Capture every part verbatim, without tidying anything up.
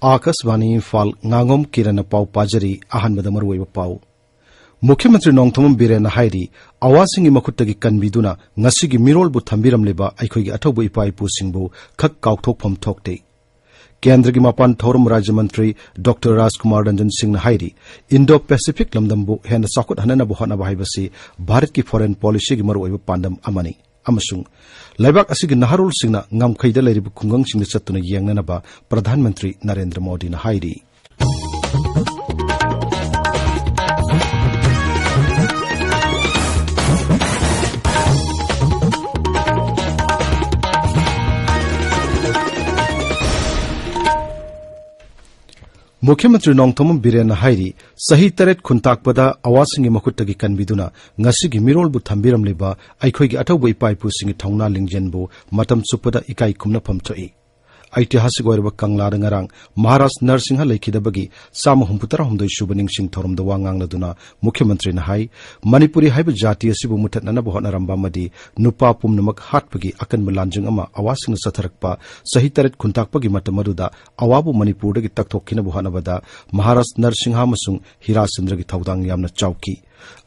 ꯑꯥꯀꯥꯁꯕꯥꯅꯤ ꯏꯝꯐꯥꯜ, ꯉꯥꯉꯣꯝ ꯀꯤꯔꯟꯅ ꯄꯥꯎ ꯄꯥꯖꯔꯤ꯫ ꯑꯍꯥꯟꯕꯗ ꯃꯔꯨꯑꯣꯏꯕ ꯄꯥꯎ꯫ ꯃꯨꯈ꯭ꯌ ꯃꯟꯇ꯭ꯔꯤ ꯅꯣꯡꯊꯣꯝꯕꯝ ꯕꯤꯔꯦꯟꯅ ꯍꯥꯏꯔꯤ, ꯑꯋꯥꯁꯤꯡꯒꯤ ꯃꯈꯨꯠꯇꯒꯤ ꯀꯟꯕꯤꯗꯨꯅ ꯉꯁꯤꯒꯤ ꯃꯤꯔꯣꯜꯕꯨ ꯊꯝꯕꯤꯔꯝꯂꯤꯕ ꯑꯩꯈꯣꯏꯒꯤ ꯑꯊꯧꯕ ꯏꯄꯥ ꯏꯄꯨꯁꯤꯡꯕꯨ ꯈꯛ ꯀꯥꯎꯊꯣꯛꯐꯝ ꯊꯣꯛꯇꯦ꯫ ꯀꯦꯟꯗ꯭ꯔꯒꯤ ꯃꯄꯥꯟ ꯊꯧꯔꯝ ꯔꯥꯖ꯭ꯌ ꯃꯟꯇ꯭ꯔꯤ ꯗꯣꯛꯇꯔ ꯔꯥꯖꯀꯨꯃꯥꯔ ꯔꯟꯖꯟ ꯁꯤꯡꯅ ꯍꯥꯏꯔꯤ, ꯏꯟꯗꯣ ꯄꯦꯁꯤꯐꯤꯛ ꯂꯝꯗꯝꯕꯨ ꯍꯦꯟꯅ ꯆꯥꯎꯈꯠꯍꯟꯅꯅꯕ ꯍꯣꯠꯅꯕ ꯍꯥꯏꯕꯁꯤ ꯚꯥꯔꯠꯀꯤ ꯐꯣꯔꯦꯟ ꯄꯣꯂꯤꯁꯤꯒꯤ ꯃꯔꯨꯑꯣꯏꯕ ꯄꯥꯟꯗꯝ ꯑꯃꯅꯤ꯫ ꯑꯃꯁꯨꯡ ꯂꯩꯕꯥꯛ ꯑꯁꯤꯒꯤ ꯅꯍꯥꯔꯣꯜꯁꯤꯡꯅ ꯉꯝꯈꯩꯗ ꯂꯩꯔꯤꯕ ꯈꯨꯡꯒꯪꯁꯤꯡꯗ ꯆꯠꯇꯨꯅ ꯌꯦꯡꯅꯅꯕ ꯄ꯭ꯔꯙꯥꯟ ꯃꯟꯇ꯭ꯔꯤ ꯅꯔꯦꯟꯗ꯭ꯔ ꯃꯣꯗꯤꯅ ꯍꯥꯏꯔꯤ꯫ ꯃꯨꯈ꯭ꯌ ꯃꯟꯇ꯭ꯔꯤ ꯅꯣꯡꯊꯣꯝꯕꯝ ꯕꯤꯔꯦꯟꯅ ꯍꯥꯏꯔꯤ, ꯆꯍꯤ ꯇꯔꯦꯠ ꯈꯨꯟꯇꯥꯛꯄꯗ ꯑꯋꯥꯁꯤꯡꯒꯤ ꯃꯈꯨꯠꯇꯒꯤ ꯀꯟꯕꯤꯗꯨꯅ ꯉꯁꯤꯒꯤ ꯃꯤꯔꯣꯜꯕꯨ ꯊꯝꯕꯤꯔꯝꯂꯤꯕ ꯑꯩꯈꯣꯏꯒꯤ ꯑꯊꯧꯕ ꯏꯄꯥ ꯏꯄꯨꯁꯤꯡꯒꯤ ꯊꯧꯅꯥ ꯂꯤꯡꯖꯦꯜꯕꯨ ꯃꯇꯝ ꯆꯨꯞꯄꯗ ꯏꯀꯥꯏ ꯈꯨꯝꯅꯐꯝ ꯊꯣꯛꯏ꯫ ꯑꯩꯇꯤꯍꯥꯁꯤꯛ ꯑꯣꯏꯔꯕ ꯀꯪꯂꯥꯗ ꯉꯔꯥꯡ ꯃꯍꯥꯔꯥꯖ ꯅꯔꯁꯤꯡꯍ ꯂꯩꯈꯤꯗꯕꯒꯤ ꯆꯥꯝꯃ ꯍꯨꯝꯐꯨ ꯇꯔꯥꯍꯨꯝꯗꯣꯏ ꯁꯨꯕ ꯅꯤꯡꯁꯤꯡ ꯊꯧꯔꯝꯗ ꯋꯥ ꯉꯥꯡꯂꯗꯨꯅ ꯃꯨꯈ꯭ꯌ ꯃꯟꯇ꯭ꯔꯤꯅ ꯍꯥꯏ, ꯃꯅꯤꯄꯨꯔꯤ ꯍꯥꯏꯕ ꯖꯥꯇꯤ ꯑꯁꯤꯕꯨ ꯃꯨꯊꯠꯅꯅꯕ ꯍꯣꯠꯅꯔꯝꯕ ꯑꯃꯗꯤ ꯅꯨꯄꯥ ꯄꯨꯝꯅꯃꯛ ꯍꯥꯠꯄꯒꯤ ꯑꯀꯟꯕ ꯂꯥꯟꯖꯪ ꯑꯃ ꯑꯋꯥꯁꯤꯡꯅ ꯆꯠꯊꯔꯛꯄ ꯆꯍꯤ ꯇꯔꯦꯠ ꯈꯨꯟꯇꯥꯛꯄꯒꯤ ꯃꯇꯝ ꯑꯗꯨꯗ ꯑꯋꯥꯕꯨ ꯃꯅꯤꯄꯨꯔꯗꯒꯤ ꯇꯛꯊꯣꯛꯈꯤꯅꯕ ꯍꯣꯠꯅꯕꯗ ꯃꯍꯥꯔꯥꯖ ꯅꯔꯁꯤꯡꯍ ꯑꯃꯁꯨꯡ ꯍꯤꯔꯥꯆꯟꯗ꯭ꯔꯒꯤ ꯊꯧꯗꯥꯡ ꯌꯥꯝꯅ ꯆꯥꯎꯈꯤ꯫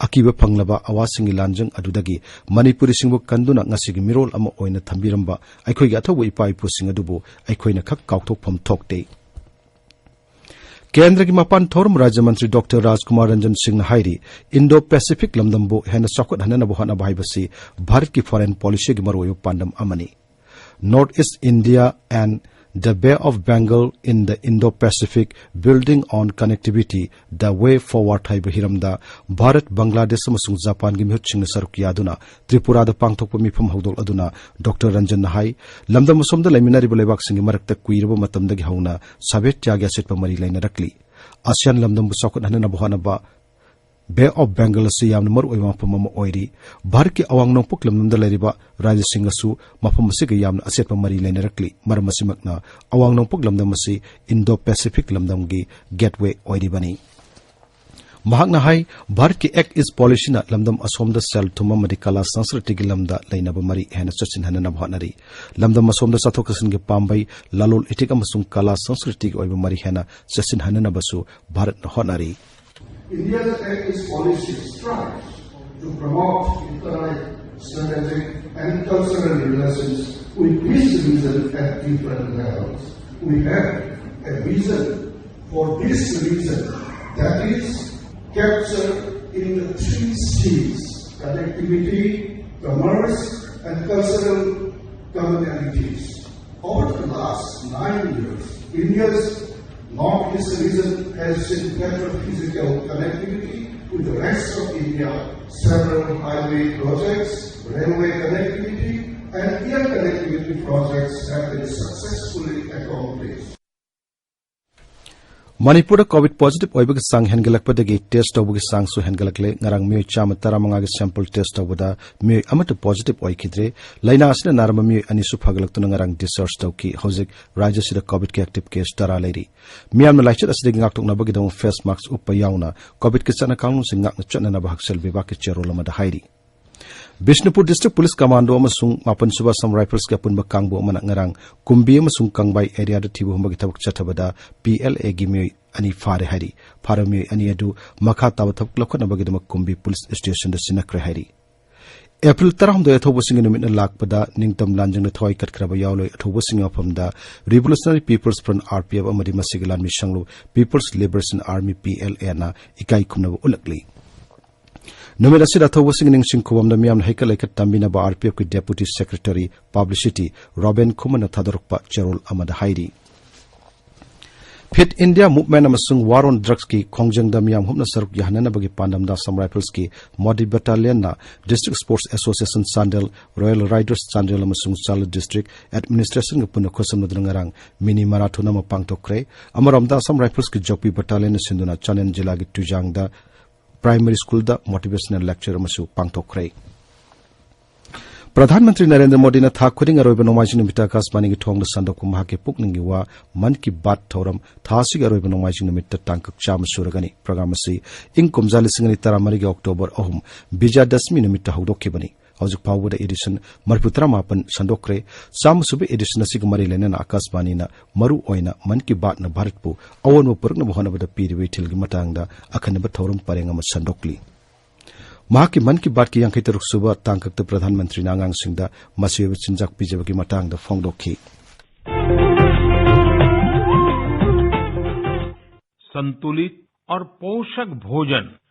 ꯑꯀꯤꯕ ꯐꯪꯂꯕ ꯑꯋꯥꯁꯤꯡꯒꯤ ꯂꯥꯟꯖꯪ ꯑꯗꯨꯗꯒꯤ ꯃꯅꯤꯄꯨꯔꯤꯁꯤꯡꯕꯨ ꯀꯟꯗꯨꯅ ꯉꯁꯤꯒꯤ ꯃꯤꯔꯣꯜ ꯑꯃ ꯑꯣꯏꯅ ꯊꯝꯕꯤꯔꯝꯕ ꯑꯩꯈꯣꯏꯒꯤ ꯑꯊꯧꯕ ꯏꯄꯥ ꯏꯄꯨꯁꯤꯡ ꯑꯗꯨꯕꯨ ꯑꯩꯈꯣꯏꯅ ꯈꯛ ꯀꯥꯎꯊꯣꯛꯐꯝ ꯊꯣꯛꯇꯦ꯫ ꯀꯦꯟꯗ꯭ꯔꯒꯤ ꯃꯄꯥꯟ ꯊꯧꯔꯝ ꯔꯥꯖ꯭ꯌ ꯃꯟꯇ꯭ꯔꯤ ꯗꯣꯛꯇꯔ ꯔꯥꯖꯀꯨꯃꯥꯔ ꯔꯟꯖꯟ ꯁꯤꯡꯅ ꯍꯥꯏꯔꯤ, ꯏꯟꯗꯣ ꯄꯦꯁꯤꯐꯤꯛ ꯂꯝꯗꯝꯕꯨ ꯍꯦꯟꯅ ꯆꯥꯎꯈꯠꯍꯟꯅꯅꯕ ꯍꯣꯠꯅꯕ ꯍꯥꯏꯕꯁꯤ ꯚꯥꯔꯠꯀꯤ ꯐꯣꯔꯦꯟ ꯄꯣꯂꯤꯁꯤꯒꯤ ꯃꯔꯨꯑꯣꯏꯕ ꯄꯥꯟꯗꯝ ꯑꯃꯅꯤ꯫ North East India and the Bay of Bengal in the Indo-Pacific, Building on Connectivity, The Way Forward ꯍꯥꯏꯕ ꯍꯤꯔꯝꯗ ꯚꯥꯔꯠ, ꯕꯪꯒ꯭ꯂꯥꯗꯦꯁ ꯑꯃꯁꯨꯡ ꯖꯄꯥꯟꯒꯤ ꯃꯤꯍꯨꯠꯁꯤꯡꯅ ꯁꯔꯨꯛ ꯌꯥꯗꯨꯅ ꯇ꯭ꯔꯤꯄꯨꯔꯥꯗ ꯄꯥꯡꯊꯣꯛꯄ ꯃꯤꯐꯝ ꯍꯧꯗꯣꯛꯂꯗꯨꯅ ꯗꯣꯛꯇꯔ ꯔꯟꯖꯟꯅ ꯍꯥꯏ, ꯂꯝꯗꯝ ꯑꯁꯣꯝꯗ ꯂꯩꯃꯤꯟꯅꯔꯤꯕ ꯂꯩꯕꯥꯛꯁꯤꯡꯒꯤ ꯃꯔꯛꯇ ꯀꯨꯏꯔꯕ ꯃꯇꯝꯗꯒꯤ ꯍꯧꯅ ꯁꯥꯕꯦꯠꯌꯥꯒꯤ ꯑꯆꯦꯠꯄ ꯃꯔꯤ ꯂꯩꯅꯔꯛꯂꯤ꯫ ꯑꯁꯤꯌꯥꯟ ꯂꯝꯗꯝꯕꯨ ꯆꯥꯎꯈꯠꯍꯟꯅꯅꯕ ꯍꯣꯠꯅꯕ ꯕꯦ ꯑꯣꯐ ꯕꯦꯡꯒꯜ ꯑꯁꯤ ꯌꯥꯝꯅ ꯃꯔꯨꯑꯣꯏꯕ ꯃꯐꯝ ꯑꯃ ꯑꯣꯏꯔꯤ꯫ ꯚꯥꯔꯠꯀꯤ ꯑꯋꯥꯡ ꯅꯣꯡꯄꯣꯛ ꯂꯝꯗꯝꯗ ꯂꯩꯔꯤꯕ ꯔꯥꯖ꯭ꯌꯁꯤꯡꯒꯁꯨ ꯃꯐꯝ ꯑꯁꯤꯒ ꯌꯥꯝꯅ ꯑꯆꯦꯠꯄ ꯃꯔꯤ ꯂꯩꯅꯔꯛꯂꯤ꯫ ꯃꯔꯝ ꯑꯁꯤꯃꯛꯅ ꯑꯋꯥꯡ ꯅꯣꯡꯄꯣꯛ ꯂꯝꯗꯝ ꯑꯁꯤ ꯏꯟꯗꯣ ꯄꯦꯁꯤꯐꯤꯛ ꯂꯝꯗꯝꯒꯤ ꯒꯦꯠꯋꯦ ꯑꯣꯏꯔꯤꯕꯅꯤ꯫ ꯃꯍꯥꯛꯅ ꯍꯥꯏ, ꯚꯥꯔꯠꯀꯤ ꯑꯦꯛ ꯏꯁ ꯄꯣꯂꯤꯁꯤꯅ ꯂꯝꯗꯝ ꯑꯁꯣꯝꯗ ꯁꯦꯜ ꯊꯨꯝ ꯑꯃꯗꯤ ꯀꯂꯥ ꯁꯪꯁꯀ꯭ꯔꯤꯇꯤꯒꯤ ꯂꯝꯗ ꯂꯩꯅꯕ ꯃꯔꯤ ꯍꯦꯟꯅ ꯆꯠꯁꯤꯟꯍꯟꯅꯅꯕ ꯍꯣꯠꯅꯔꯤ꯫ ꯂꯝꯗꯝ ꯑꯁꯣꯝꯗ ꯆꯠꯊꯣꯛ ꯆꯠꯁꯤꯟꯒꯤ ꯄꯥꯝꯕꯩ, ꯂꯂꯣꯜ ꯏꯇꯤꯛ ꯑꯃꯁꯨꯡ ꯀꯂꯥ ꯁꯪꯁꯀ꯭ꯔꯤꯇꯤꯒꯤ ꯑꯣꯏꯕ ꯃꯔꯤ ꯍꯦꯟꯅ ꯆꯠꯁꯤꯟꯍꯟꯅꯅꯕꯁꯨ ꯚꯥꯔꯠꯅ ꯍꯣꯠꯅꯔꯤ꯫ India's Act East policy strives to promote interrelied strategic and cultural relations with this region at different levels. We have a vision for this region that is captured in the three C's: connectivity, commerce, and cultural commonalities. Over the last nine years, India's Northeast region has seen better physical connectivity with the rest of India. Several highway projects, railway connectivity, and air connectivity projects have been successfully accomplished. ꯃꯅꯤꯄꯨꯔꯗ COVID positive ꯑꯣꯏꯕꯒꯤ ꯆꯥꯡ ꯍꯦꯟꯒꯠꯂꯛꯄꯗꯒꯤ test ꯇꯧꯕꯒꯤ ꯆꯥꯡꯁꯨ ꯍꯦꯟꯒꯠꯂꯛꯂꯦ꯫ ꯉꯔꯥꯡ ꯃꯤꯑꯣꯏ ꯆꯥꯝꯃ ꯇꯔꯥꯃꯉꯥꯒꯤ sample test ꯇꯧꯕꯗ ꯃꯤꯑꯣꯏ ꯑꯃꯠꯇ ꯄꯣꯖꯤꯇꯤꯚ ꯑꯣꯏꯈꯤꯗ꯭ꯔꯦ꯫ ꯂꯥꯏꯅꯥ ꯑꯁꯤꯅ ꯅꯥꯔꯝꯕ ꯃꯤꯑꯣꯏ ꯑꯅꯤꯁꯨ ꯐꯒꯠꯂꯛꯇꯨꯅ ꯉꯔꯥꯡ ꯗꯤꯁꯆꯥꯔꯖ ꯇꯧꯈꯤ꯫ ꯍꯧꯖꯤꯛ ꯔꯥꯖ꯭ꯌꯁꯤꯗ ꯀꯣꯚꯤꯗꯀꯤ ꯑꯦꯛꯇꯤꯚ ꯀꯦꯁ ꯇꯔꯥ ꯂꯩꯔꯤ꯫ ꯃꯤꯌꯥꯝꯅ ꯂꯥꯏꯆꯠ ꯑꯁꯤꯗꯒꯤ ꯉꯥꯛꯊꯣꯛꯅꯕꯒꯤꯗꯃꯛ ꯐꯦꯁ ꯃꯥꯛꯁ ꯎꯞꯄ ꯌꯥꯎꯅ ꯀꯣꯚꯤꯗꯀꯤ ꯆꯠꯅ ꯀꯥꯡꯂꯣꯟꯁꯤꯡ ꯉꯥꯛꯅ ꯆꯠꯅꯅꯕ ꯍꯛꯁꯦꯜ ꯕꯤꯚꯥꯒꯀꯤ ꯆꯦꯔꯣꯜ ꯑꯃꯗ ꯍꯥꯏꯔꯤ꯫ ꯕꯤꯁꯅꯨꯄꯨꯔ ꯗꯤꯁꯇ꯭ꯔꯤꯛ ꯄꯨꯂꯤꯁ ꯀꯃꯥꯟꯗꯣ ꯑꯃꯁꯨꯡ ꯃꯥꯄꯟ ꯁꯨꯕ ꯑꯁꯥꯝ ꯔꯥꯏꯐꯜꯁꯀꯤ ꯑꯄꯨꯟꯕ ꯀꯥꯡꯕꯨ ꯑꯃꯅ ꯉꯔꯥꯡ ꯀꯨꯝꯕꯤ ꯑꯃꯁꯨꯡ ꯀꯪꯕꯥꯏ ꯑꯦꯔꯤꯌꯥꯗ ꯊꯤꯕ ꯍꯨꯝꯕꯒꯤ ꯊꯕꯛ ꯆꯠꯊꯕꯗ ꯄꯤ ꯑꯦꯜ ꯑꯦꯒꯤ ꯃꯤꯑꯣꯏ ꯑꯅꯤ ꯐꯥꯔꯦ ꯍꯥꯏꯔꯤ꯫ ꯐꯥꯔꯕ ꯃꯤꯑꯣꯏ ꯑꯅꯤ ꯑꯗꯨ ꯃꯈꯥ ꯇꯥꯕ ꯊꯕꯛ ꯂꯧꯈꯠꯅꯕꯒꯤꯗꯃꯛ ꯀꯨꯝꯕꯤ ꯄꯨꯂꯤꯁ ꯁ꯭ꯇꯦꯁꯟꯗ ꯁꯤꯟꯅꯈ꯭ꯔꯦ ꯍꯥꯏꯔꯤ꯫ ꯑꯦꯄ꯭ꯔꯤꯜ ꯇꯔꯥꯍꯨꯝꯗꯣꯏ ꯑꯊꯧꯕꯁꯤꯡꯒꯤ ꯅꯨꯃꯤꯠꯅ ꯂꯥꯛꯄꯗ ꯅꯤꯡꯇꯝ ꯂꯥꯟꯖꯪꯗ ꯊꯋꯥꯏ ꯀꯠꯈ꯭ꯔꯕ ꯌꯥꯎꯂꯣꯏ ꯑꯊꯧꯕꯁꯤꯡꯒꯤ ꯃꯐꯝꯗ Revolutionary People's Front, R P F, ꯑꯃꯗꯤ ꯃꯁꯤꯒꯤ ꯂꯥꯟꯃꯤ ꯁꯪꯂꯨ People's Liberation Army, P L A, ꯅ ꯏꯀꯥꯏ ꯈꯨꯝꯅꯕ ꯎꯠꯂꯛꯂꯤ꯫ ꯅꯨꯃꯤꯠ ꯑꯁꯤꯗ ꯑꯊꯧꯕꯁꯤꯡꯒꯤ ꯅꯤꯡꯁꯤꯡ ꯈꯨꯕꯝꯗ ꯃꯤꯌꯥꯝꯅ ꯍꯩꯀꯠ ꯂꯩꯀꯠ ꯇꯝꯕꯤꯅꯕ R P F ꯀꯤ Deputy Secretary Publicity ꯔꯣꯕꯤꯟ ꯈꯨꯃꯟꯅ ꯊꯥꯗꯣꯔꯛꯄ ꯆꯦꯔꯣꯜ ꯑꯃꯗ ꯍꯥꯏꯔꯤ꯫ Fit India Movement ꯑꯃꯁꯨꯡ War on Drugsꯀꯤ ꯈꯣꯡꯖꯪꯗ ꯃꯤꯌꯥꯝ ꯍꯨꯞꯅ ꯁꯔꯨꯛ ꯌꯥꯍꯟꯅꯅꯕꯒꯤ ꯄꯥꯟꯗꯝꯗ Assam Riflesꯀꯤ Modi Battalionꯅ District Sports Association Chandel, Royal Riders Chandel ꯑꯃꯁꯨꯡ Chandel District Administrationꯒ ꯄꯨꯟꯅ ꯈꯨꯠꯁꯝꯅꯗꯨꯅ ꯉꯔꯥꯡ mini marathon ꯑꯃ ꯄꯥꯡꯊꯣꯛꯈ꯭ꯔꯦ꯫ ꯑꯃꯔꯣꯝꯗ Assam Riflesꯀꯤ ꯖꯣꯛꯄꯤ Battalionꯅ ꯁꯤꯟꯗꯨꯅ ꯆꯥꯟꯗꯦꯜ ꯖꯤꯂꯥꯒꯤ ꯇꯨꯖꯥꯡꯗ Primary Schoolꯗ motivational lecture ꯑꯃꯁꯨ ꯄꯥꯡꯊꯣꯛꯈ꯭ꯔꯦ꯫ ꯄ꯭ꯔꯙꯥꯟ ꯃꯟꯇ꯭ꯔꯤ ꯅꯔꯦꯟꯗ꯭ꯔ ꯃꯣꯗꯤꯅ ꯊꯥ ꯈꯨꯗꯤꯡ ꯑꯔꯣꯏꯕ ꯅꯣꯡꯃꯥꯏꯖꯤꯡ ꯅꯨꯃꯤꯠꯇ ꯑꯥꯀꯥꯁꯕꯥꯅꯤꯒꯤ ꯊꯣꯡꯗ ꯁꯟꯗꯣꯛꯄ ꯃꯍꯥꯛꯀꯤ ꯄꯨꯛꯅꯤꯡꯒꯤ ꯋꯥ ꯃꯟ ꯀꯤ ꯕꯥꯠ ꯊꯧꯔꯝ ꯊꯥ ꯑꯁꯤꯒꯤ ꯑꯔꯣꯏꯕ ꯅꯣꯡꯃꯥꯏꯖꯤꯡ ꯅꯨꯃꯤꯠꯇ ꯇꯥꯡꯀꯛ ꯆꯥꯝꯃ ꯁꯨꯔꯒꯅꯤ꯫ ꯄ꯭ꯔꯣꯒ꯭ꯔꯥꯝ ꯑꯁꯤ ꯏꯪ ꯀꯨꯝꯖꯥ ꯂꯤꯁꯤꯡ ꯑꯅꯤ ꯇꯔꯥꯃꯔꯤꯒꯤ ꯑꯣꯛꯇꯣꯕꯔ ꯑꯍꯨꯝ, ꯕꯤꯖꯌꯗꯁꯃꯤ ꯅꯨꯃꯤꯠꯇ ꯍꯧꯗꯣꯛꯈꯤꯕꯅꯤ꯫ ꯍꯧꯖꯤꯛ ꯐꯥꯎꯕꯗ ꯑꯦꯗꯤꯁꯟ ꯃꯔꯤꯐꯨ ꯇꯔꯥꯃꯥꯄꯟ ꯁꯟꯗꯣꯛꯈ꯭ꯔꯦ꯫ ꯆꯥꯝꯃ ꯁꯨꯕ ꯑꯦꯗꯤꯁꯟ ꯑꯁꯤꯒ ꯃꯔꯤ ꯂꯩꯅꯅ ꯑꯥꯀꯥꯁꯕꯥꯅꯤꯅ ꯃꯔꯨ ꯑꯣꯏꯅ ꯃꯟ ꯀꯤ ꯕꯥꯠꯅ ꯚꯥꯔꯠꯄꯨ ꯑꯑꯣꯟꯕ ꯄꯨꯔꯛꯅꯕ ꯍꯣꯠꯅꯕꯗ ꯄꯤꯔꯤꯕ ꯏꯊꯤꯜꯒꯤ ꯃꯇꯥꯡꯗ ꯑꯈꯟꯅꯕ ꯊꯧꯔꯝ ꯄꯔꯦꯡ ꯑꯃ ꯁꯟꯗꯣꯛꯂꯤ꯫ ꯃꯍꯥꯛꯀꯤ ꯃꯟ ꯀꯤ ꯕꯥꯠꯀꯤ ꯌꯥꯡꯈꯩ ꯇꯔꯨꯛ ꯁꯨꯕ ꯇꯥꯡꯀꯛꯇ ꯄ꯭ꯔꯙꯥꯟ ꯃꯟꯇ꯭ꯔꯤꯅ ꯑꯉꯥꯡꯁꯤꯡꯗ ꯃꯆꯤ ꯑꯣꯏꯕ ꯆꯤꯟꯖꯥꯛ ꯄꯤꯖꯕꯒꯤ ꯃꯇꯥꯡꯗ ꯐꯣꯡꯗꯣꯛꯈꯤ꯫ संतुलित और पोषक भोजन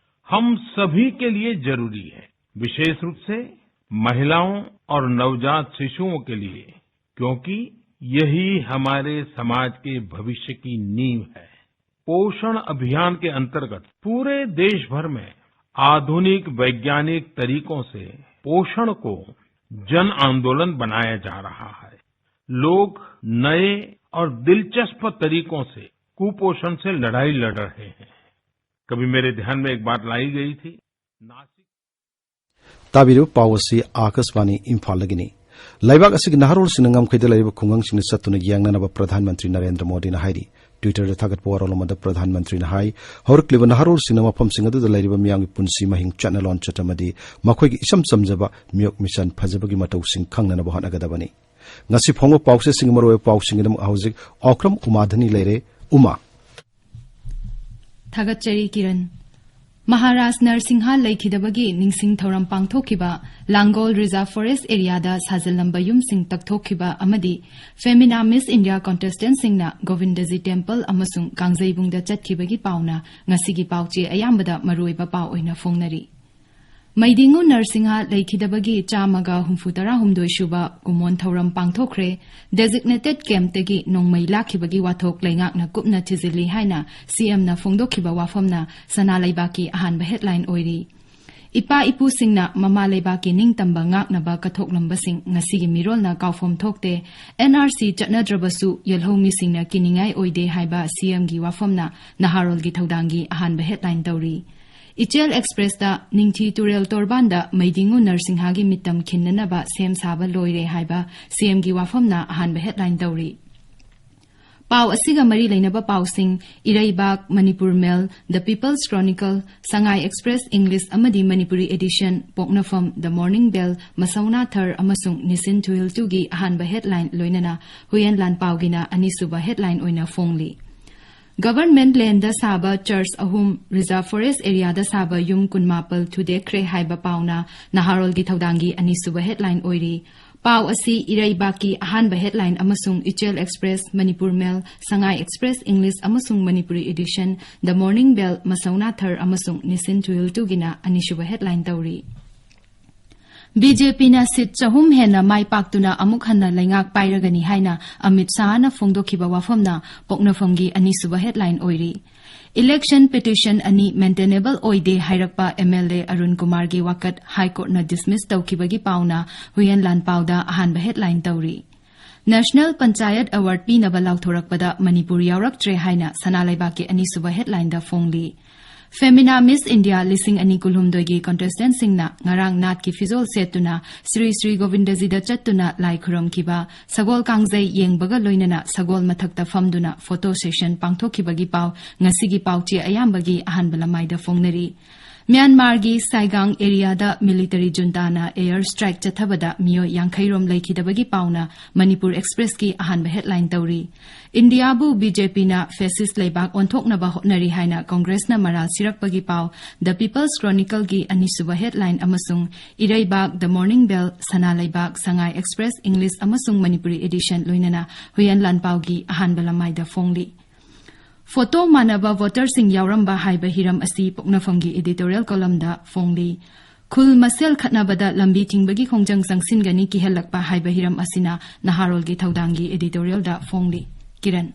हम सभी के लिए जरूरी है, विशेष रूप से महिलाओं और नवजात शिशुओं के लिए, क्योंकि यही हमारे समाज के भविष्य की नींव है। पोषण अभियान के अंतर्गत पूरे देश भर में आधुनिक वैज्ञानिक तरीकों से पोषण को जन आंदोलन बनाया जा रहा है। लोग नए और दिलचस्प तरीकों से कुपोषण से लड़ाई लड़ रहे हैं। कभी मेरे ध्यान में एक बात लाई गई थी। नासिक ꯇꯥꯕꯤꯔꯤꯕ ꯄꯥꯎ ꯑꯁꯤ ꯑꯥꯀꯥꯁꯕꯥꯅꯤ ꯏꯝꯐꯥꯜꯗꯒꯤꯅꯤ꯫ ꯂꯩꯕꯥꯛ ꯑꯁꯤꯒꯤ ꯅꯍꯥꯔꯣꯜꯁꯤꯡꯅ ꯉꯝꯈꯩꯗ ꯂꯩꯔꯤꯕ ꯈꯨꯡꯒꯪꯁꯤꯡꯗ ꯆꯠꯇꯨꯅ ꯌꯦꯡꯅꯅꯕ ꯄ꯭ꯔꯙꯥꯟ ꯃꯟꯇ꯭ꯔꯤ ꯅꯔꯦꯟꯗ꯭ꯔ ꯃꯣꯗꯤꯅ ꯍꯥꯏꯔꯤ꯫ ꯇ꯭ꯋꯤꯇꯔꯗ ꯊꯥꯒꯠꯄ ꯋꯥꯔꯣꯜ ꯑꯃꯗ ꯄ꯭ꯔꯙꯥꯟ ꯃꯟꯇ꯭ꯔꯤꯅ ꯍꯥꯏ, ꯍꯧꯔꯛꯂꯤꯕ ꯅꯍꯥꯔꯣꯜꯁꯤꯡꯅ ꯃꯐꯝꯁꯤꯡ ꯑꯗꯨꯗ ꯂꯩꯔꯤꯕ ꯃꯤꯌꯥꯝꯒꯤ ꯄꯨꯟꯁꯤ ꯃꯍꯤꯡ, ꯆꯠꯅ ꯂꯣꯟꯆꯠ ꯑꯃꯗꯤ ꯃꯈꯣꯏꯒꯤ ꯏꯆꯝ ꯆꯝꯖꯕ ꯃꯤꯑꯣꯛ ꯃꯤꯁꯟ ꯐꯖꯕꯒꯤ ꯃꯇꯧꯁꯤꯡ ꯈꯪꯅꯅꯕ ꯍꯣꯠꯅꯒꯗꯕꯅꯤ꯫ ꯉꯁꯤ ꯐꯣꯡꯕ ꯄꯥꯎꯆꯦꯁꯤꯡꯒꯤ ꯃꯔꯨꯑꯣꯏꯕ ꯄꯥꯎꯁꯤꯡꯒꯤꯗꯃꯛ ꯍꯧꯖꯤꯛ ꯑꯣꯀ꯭ꯔꯝ ꯎꯃꯥ ꯙꯅꯤ ꯂꯩꯔꯦ꯫ ꯎꯃꯥ꯫ ꯊꯥꯒꯠꯆꯔꯤ, ꯀꯤꯔꯟ꯫ ꯃꯍꯥꯔꯥꯖ ꯅꯔꯁꯤꯡꯍ ꯂꯩꯈꯤꯗꯕꯒꯤ ꯅꯤꯡꯁꯤꯡ ꯊꯧꯔꯝ ꯄꯥꯡꯊꯣꯛꯈꯤꯕ, ꯂꯥꯡꯒꯣꯜ ꯔꯤꯖꯥꯔꯚ ꯐꯣꯔꯦꯁ ꯑꯦꯔꯤꯌꯥꯗ ꯁꯥꯖꯤꯜꯂꯝꯕ ꯌꯨꯝꯁꯤꯡ ꯇꯛꯊꯣꯛꯈꯤꯕ ꯑꯃꯗꯤ ꯐꯦꯃꯤꯅꯥ ꯃꯤꯁ ꯏꯟꯗꯤꯌꯥ ꯀꯣꯟꯇꯦꯁꯇꯦꯟꯠꯁꯤꯡꯅ ꯒꯣꯕꯤꯟꯗꯖꯤ ꯇꯦꯝꯄꯜ ꯑꯃꯁꯨꯡ ꯀꯥꯡꯖꯩꯕꯨꯡꯗ ꯆꯠꯈꯤꯕꯒꯤ ꯄꯥꯎꯅ ꯉꯁꯤꯒꯤ ꯄꯥꯎꯆꯦ ꯑꯌꯥꯝꯕꯗ ꯃꯔꯨꯑꯣꯏꯕ ꯄꯥꯎ ꯑꯣꯏꯅ ꯐꯣꯡꯅꯔꯤ꯫ ꯃꯩꯗꯤꯡꯉꯨ ꯅꯔꯁꯤꯡꯍ ꯂꯩꯈꯤꯗꯕꯒꯤ ꯆꯥꯝꯃꯒ ꯍꯨꯝꯐꯨ ꯇꯔꯥꯍꯨꯝꯗꯣꯏ ꯁꯨꯕ ꯀꯨꯃꯣꯟ ꯊꯧꯔꯝ ꯄꯥꯡꯊꯣꯛꯈ꯭ꯔꯦ꯫ ꯗꯦꯖꯤꯒꯅꯦꯇꯦꯗ ꯀꯦꯝꯞꯇꯒꯤ ꯅꯣꯡꯃꯩ ꯂꯥꯛꯈꯤꯕꯒꯤ ꯋꯥꯊꯣꯛ ꯂꯩꯉꯥꯛꯅ ꯀꯨꯞꯅ ꯊꯤꯖꯤꯜꯂꯤ ꯍꯥꯏꯅ ꯁꯤꯑꯦꯝꯅ ꯐꯣꯡꯗꯣꯛꯈꯤꯕ ꯋꯥꯐꯝꯅ ꯁꯅꯥ ꯂꯩꯕꯥꯛꯀꯤ ꯑꯍꯥꯟꯕ ꯍꯦꯗꯂꯥꯏꯟ ꯑꯣꯏꯔꯤ꯫ ꯏꯄꯥ ꯏꯄꯨꯁꯤꯡꯅ ꯃꯃꯥ ꯂꯩꯕꯥꯛꯀꯤ ꯅꯤꯡꯇꯝꯕ ꯉꯥꯛꯅꯕ ꯀꯠꯊꯣꯛꯂꯝꯕꯁꯤꯡ ꯉꯁꯤꯒꯤ ꯃꯤꯔꯣꯜꯅ ꯀꯥꯎꯐꯝ ꯊꯣꯛꯇꯦ꯫ ꯑꯦꯟ ꯑꯥꯔ ꯁꯤ ꯆꯠꯅꯗ꯭ꯔꯕꯁꯨ ꯌꯦꯜꯍꯧꯃꯤꯁꯤꯡꯅ ꯀꯤꯅꯤꯡꯉꯥꯏ ꯑꯣꯏꯗꯦ ꯍꯥꯏꯕ ꯁꯤꯑꯦꯝꯒꯤ ꯋꯥꯐꯝꯅ ꯅꯍꯥꯔꯣꯜꯒꯤ ꯊꯧꯗꯥꯡꯒꯤ ꯑꯍꯥꯟꯕ ꯍꯦꯗꯂꯥꯏꯟ ꯇꯧꯔꯤ꯫ ꯏꯆꯦꯜ ꯑꯦꯛꯁꯄ꯭ꯔꯦꯁꯇ ꯅꯤꯡꯊꯤ ꯇꯨꯔꯦꯜ ꯇꯣꯔꯕꯥꯟꯗ ꯃꯩꯗꯤꯡꯉꯨ ꯅꯔꯁꯤꯡꯍꯒꯤ ꯃꯤꯇꯝ ꯈꯤꯟꯅꯅꯕ ꯁꯦꯝ ꯁꯥꯕ ꯂꯣꯏꯔꯦ ꯍꯥꯏꯕ ꯁꯤꯑꯦꯝꯒꯤ ꯋꯥꯐꯝꯅ ꯑꯍꯥꯟꯕ ꯍꯦꯗꯂꯥꯏꯟ ꯇꯧꯔꯤ꯫ ꯄꯥꯎ ꯑꯁꯤꯒ ꯃꯔꯤ ꯂꯩꯅꯕ ꯄꯥꯎꯁꯤꯡ: ꯏꯔꯩꯕꯥꯛ, ꯃꯅꯤꯄꯨꯔ ꯃꯦꯜ, ꯗ ꯄꯤꯄꯜꯁ ꯀ꯭ꯔꯣꯅꯤꯀꯜ, ꯁꯉꯥꯏ ꯑꯦꯛꯁꯄ꯭ꯔꯦꯁ ꯏꯪꯂꯤꯁ ꯑꯃꯗꯤ ꯃꯅꯤꯄꯨꯔꯤ ꯑꯦꯗꯤꯁꯟ, ꯄꯣꯛꯅꯐꯝ, ꯗ ꯃꯣꯔꯅꯤꯡ ꯕꯦꯜ, ꯃꯁꯧꯅꯥ ꯊꯔ ꯑꯃꯁꯨꯡ ꯅꯤꯁꯤꯟ ꯊꯨꯍꯤꯜ ꯇꯨꯒꯤ ꯑꯍꯥꯟꯕ ꯍꯦꯗꯂꯥꯏꯟ ꯂꯣꯏꯅꯅ ꯍꯨꯌꯦꯟ ꯂꯥꯟꯄꯥꯎꯒꯤꯅ ꯑꯅꯤꯁꯨꯕ ꯍꯦꯗꯂꯥꯏꯟ ꯑꯣꯏꯅ ꯐꯣꯡꯂꯤ꯫ ꯒꯚꯔꯟꯃꯦꯟꯠ ꯂꯦꯟꯗ ꯁꯥꯕ ꯆꯔꯆ ꯑꯍꯨꯝ, ꯔꯤꯖꯥꯔꯚ ꯐꯣꯔꯦꯁ꯭ꯠ ꯑꯦꯔꯤꯌꯥꯗ ꯁꯥꯕ ꯌꯨꯝ ꯀꯨꯟꯃꯥꯄꯜ ꯊꯨꯗꯦꯛꯈ꯭ꯔꯦ ꯍꯥꯏꯕ ꯄꯥꯎꯅ ꯅꯍꯥꯔꯣꯜꯒꯤ ꯊꯧꯗꯥꯡꯒꯤ ꯑꯅꯤꯁꯨꯕ ꯍꯦꯗꯂꯥꯏꯟ ꯑꯣꯏꯔꯤ꯫ ꯄꯥꯎ ꯑꯁꯤ ꯏꯔꯩꯕꯥꯛꯀꯤ ꯑꯍꯥꯟꯕ ꯍꯦꯗꯂꯥꯏꯟ ꯑꯃꯁꯨꯡ ꯏꯆꯦꯜ ꯑꯦꯛꯁꯄ꯭ꯔꯦꯁ, ꯃꯅꯤꯄꯨꯔ ꯃꯦꯜ, ꯁꯉꯥꯏ ꯑꯦꯛꯁꯄ꯭ꯔꯦꯁ ꯏꯪꯂꯤꯁ ꯑꯃꯁꯨꯡ ꯃꯅꯤꯄꯨꯔꯤ ꯏꯗꯤꯁꯟ, ꯗ ꯃꯣꯔꯅꯤꯡ ꯕꯦꯜ, ꯃꯁꯧꯅꯥ ꯊꯔ ꯑꯃꯁꯨꯡ ꯅꯤꯁꯤꯟ ꯊꯨꯍꯤꯜ ꯇꯨꯒꯤꯅ ꯑꯅꯤꯁꯨꯕ ꯍꯦꯗꯂꯥꯏꯟ ꯇꯧꯔꯤ꯫ ꯕꯤ ꯖꯦ ꯄꯤꯅ ꯁꯤꯠ ꯆꯍꯨꯝ ꯍꯦꯟꯅ ꯃꯥꯏ ꯄꯥꯛꯇꯨꯅ ꯑꯃꯨꯛ ꯍꯟꯅ ꯂꯩꯉꯥꯛ ꯄꯥꯏꯔꯒꯅꯤ ꯍꯥꯏꯅ ꯑꯃꯤꯠ ꯁꯥꯍꯅ ꯐꯣꯡꯗꯣꯛꯈꯤꯕ ꯋꯥꯐꯝꯅ ꯄꯣꯛꯅꯐꯝꯒꯤ ꯑꯅꯤꯁꯨꯕ ꯍꯦꯗꯂꯥꯏꯟ ꯑꯣꯏꯔꯤ꯫ ꯏꯂꯦꯛꯁꯟ ꯄꯤꯇꯤꯁꯟ ꯑꯅꯤ ꯃꯦꯟꯇꯦꯅꯦꯕꯜ ꯑꯣꯏꯗꯦ ꯍꯥꯏꯔꯛꯄ ꯑꯦꯝ ꯑꯦꯜ ꯑꯦ ꯑꯔꯨꯟ ꯀꯨꯃꯥꯔꯒꯤ ꯋꯥꯀꯠ ꯍꯥꯏ ꯀꯣꯔꯠꯅ ꯗꯤꯁꯃꯤꯁ ꯇꯧꯈꯤꯕꯒꯤ ꯄꯥꯎꯅ ꯍꯨꯌꯦꯟ ꯂꯥꯟꯄꯥꯎꯗ ꯑꯍꯥꯟꯕ ꯍꯦꯗꯂꯥꯏꯟ ꯇꯧꯔꯤ꯫ ꯅꯦꯁꯅꯦꯜ ꯄꯟꯆꯥꯌꯠ ꯑꯦꯋꯥꯔꯗ ꯄꯤꯅꯕ ꯂꯥꯎꯊꯣꯔꯛꯄꯗ ꯃꯅꯤꯄꯨꯔ ꯌꯥꯎꯔꯛꯇ꯭ꯔꯦ ꯍꯥꯏꯅ ꯁꯅꯥ ꯂꯩꯕꯥꯛꯀꯤ ꯑꯅꯤꯁꯨꯕ ꯍꯦꯗꯂꯥꯏꯟꯗ ꯐꯣꯡꯂꯤ꯫ ꯐꯦꯃꯤꯅꯥ ꯃꯤꯁ ꯏꯟꯗꯤꯌꯥ ꯂꯤꯁꯤꯡ ꯑꯅꯤ ꯀꯨꯟꯍꯨꯝꯗꯣꯏꯒꯤ ꯀꯣꯟꯇꯦꯁꯇꯦꯟꯠꯁꯤꯡꯅ ꯉꯔꯥꯡ ꯅꯥꯠꯀꯤ ꯐꯤꯖꯣꯜ ꯁꯦꯠꯇꯨꯅ ꯁ꯭ꯔꯤ ꯁ꯭ꯔꯤ ꯒꯣꯕꯤꯟꯗꯖꯤꯗ ꯆꯠꯇꯨꯅ ꯂꯥꯏ ꯈꯨꯔꯨꯝꯈꯤꯕ, ꯁꯒꯣꯜ ꯀꯥꯡꯖꯩ ꯌꯦꯡꯕꯒ ꯂꯣꯏꯅꯅ ꯁꯒꯣꯜ ꯃꯊꯛꯇ ꯐꯝꯗꯨꯅ ꯐꯣꯇꯣ ꯁꯦꯁꯟ ꯄꯥꯡꯊꯣꯛꯈꯤꯕꯒꯤ ꯄꯥꯎ ꯉꯁꯤꯒꯤ ꯄꯥꯎꯆꯦ ꯑꯌꯥꯝꯕꯒꯤ ꯑꯍꯥꯟꯕ ꯂꯃꯥꯏꯗ ꯐꯣꯡꯅꯔꯤ꯫ ꯃ꯭ꯌꯥꯟꯃꯥꯔꯒꯤ ꯁꯥꯏꯒꯥꯡ ꯑꯦꯔꯤꯌꯥꯗ ꯃꯤꯂꯤꯇꯔꯤ ꯖꯨꯟꯇꯥꯅ ꯑꯦꯌꯔ ꯁ꯭ꯇ꯭ꯔꯥꯏꯛ ꯆꯠꯊꯕꯗ ꯃꯤꯑꯣꯏ ꯌꯥꯡꯈꯩ ꯔꯣꯝ ꯂꯩꯈꯤꯗꯕꯒꯤ ꯄꯥꯎꯅ ꯃꯅꯤꯄꯨꯔ ꯑꯦꯛꯁꯄ꯭ꯔꯦꯁꯀꯤ ꯑꯍꯥꯟꯕ ꯍꯦꯗꯂꯥꯏꯟ ꯇꯧꯔꯤ꯫ ꯏꯟꯗꯤꯌꯥꯕꯨ ꯕꯤ ꯖꯦ ꯄꯤꯅ ꯐꯦꯁꯤꯁ ꯂꯩꯕꯥꯛ ꯑꯣꯟꯊꯣꯛꯅꯕ ꯍꯣꯠꯅꯔꯤ ꯍꯥꯏꯅ ꯀꯣꯡꯒ꯭ꯔꯦꯁꯅ ꯃꯔꯥꯜ ꯁꯤꯔꯛꯄꯒꯤ ꯄꯥꯎ ꯗ ꯄꯤꯄꯜꯁ ꯀ꯭ꯔꯣꯅꯤꯀꯜꯒꯤ ꯑꯅꯤꯁꯨꯕ ꯍꯦꯗꯂꯥꯏꯟ ꯑꯃꯁꯨꯡ ꯏꯔꯩꯕꯥꯛ, ꯗ ꯃꯣꯔꯅꯤꯡ ꯕꯦꯜ, ꯁꯅꯥ ꯂꯩꯕꯥꯛ, ꯁꯉꯥꯏ ꯑꯦꯛꯁꯄ꯭ꯔꯦꯁ ꯏꯪꯂꯤꯁ ꯑꯃꯁꯨꯡ ꯃꯅꯤꯄꯨꯔꯤ ꯏꯗꯤꯁꯟ ꯂꯣꯏꯅꯅ ꯍꯨꯌꯦꯟ ꯂꯥꯟꯄꯥꯎꯒꯤ ꯑꯍꯥꯟꯕ ꯂꯃꯥꯏꯗ ꯐꯣꯡꯂꯤ꯫ ꯐꯣꯇꯣ ꯃꯥꯟꯅꯕ ꯚꯣꯇꯔꯁꯤꯡ ꯌꯥꯎꯔꯝꯕ ꯍꯥꯏꯕ ꯍꯤꯔꯝ ꯑꯁꯤ ꯄꯣꯛꯅꯐꯝꯒꯤ ꯏꯗꯤꯇꯣꯔꯤꯌꯦꯜ ꯀꯣꯂꯝꯗ ꯐꯣꯡꯂꯤ꯫ ꯈꯨꯜ ꯃꯁꯦꯜ ꯈꯠꯅꯕꯗ ꯂꯝꯕꯤ ꯊꯤꯡꯕꯒꯤ ꯈꯣꯡꯖꯪ ꯆꯪꯁꯤꯟꯒꯅꯤ ꯀꯤꯍꯜꯂꯛꯄ ꯍꯥꯏꯕ ꯍꯤꯔꯝ ꯑꯁꯤꯅ ꯅꯍꯥꯔꯣꯜꯒꯤ ꯊꯧꯗꯥꯡꯒꯤ ꯏꯗꯤꯇꯣꯔꯤꯌꯦꯜꯗ ꯐꯣꯡꯂꯤ꯫ ꯀꯤꯔꯟ꯫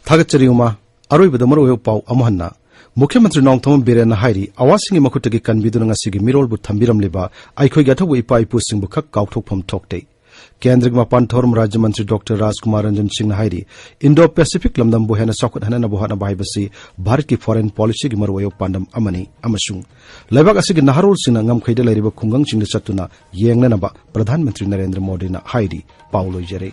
ꯊꯥꯒꯠꯆꯔꯤ ꯎꯃꯥ꯫ ꯑꯔꯣꯏꯕꯗ ꯃꯔꯨꯑꯣꯏꯕ ꯄꯥꯎ ꯑꯃꯨꯛ ꯍꯟꯅ꯫ ꯃꯨꯈ꯭ꯌ ꯃꯟꯇ꯭ꯔꯤ ꯅꯣꯡꯊꯣꯝꯕꯝ ꯕꯤꯔꯦꯟꯅ ꯍꯥꯏꯔꯤ, ꯑꯋꯥꯁꯤꯡꯒꯤ ꯃꯈꯨꯠꯇꯒꯤ ꯀꯟꯕꯤꯗꯨꯅ ꯉꯁꯤꯒꯤ ꯃꯤꯔꯣꯜꯕꯨ ꯊꯝꯕꯤꯔꯝꯂꯤꯕ ꯑꯩꯈꯣꯏꯒꯤ ꯑꯊꯧꯕ ꯏꯄꯥ ꯏꯄꯨꯁꯤꯡꯕꯨ ꯈꯛ ꯀꯥꯎꯊꯣꯛꯐꯝ ꯊꯣꯛꯇꯦ꯫ ꯀꯦꯟꯗ꯭ꯔꯒꯤ ꯃꯄꯥꯟ ꯊꯧꯔꯝ ꯔꯥꯖ꯭ꯌ ꯃꯟꯇ꯭ꯔꯤ ꯗꯣꯛꯇꯔ ꯔꯥꯖꯀꯨꯃꯥꯔ ꯔꯟꯖꯟ ꯁꯤꯡꯅ ꯍꯥꯏꯔꯤ, ꯏꯟꯗꯣ ꯄꯦꯁꯤꯐꯤꯛ ꯂꯝꯗꯝꯕꯨ ꯍꯦꯟꯅ ꯆꯥꯎꯈꯠꯍꯟꯅꯕ ꯍꯣꯠꯅꯕ ꯍꯥꯏꯕꯁꯤ ꯚꯥꯔꯠꯀꯤ ꯐꯣꯔꯦꯟ ꯄꯣꯂꯤꯁꯤꯒꯤ ꯃꯔꯨꯑꯣꯏꯕ ꯄꯥꯟꯗꯝ ꯑꯃꯅꯤ ꯑꯃꯁꯨꯡ ꯂꯩꯕꯥꯛ ꯑꯁꯤꯒꯤ ꯅꯍꯥꯔꯣꯜꯁꯤꯡꯅ ꯉꯝꯈꯩꯗ ꯂꯩꯔꯤꯕ ꯈꯨꯡꯒꯪꯁꯤꯡꯗ ꯆꯠꯇꯨꯅ ꯌꯦꯡꯅꯅꯕ ꯄ꯭ꯔꯙꯥꯟ ꯃꯟꯇ꯭ꯔꯤ ꯅꯔꯦꯟꯗ꯭ꯔ ꯃꯣꯗꯤꯅ ꯍꯥꯏꯔꯤ꯫ ꯄꯥꯎ ꯂꯣꯏꯖꯔꯦ꯫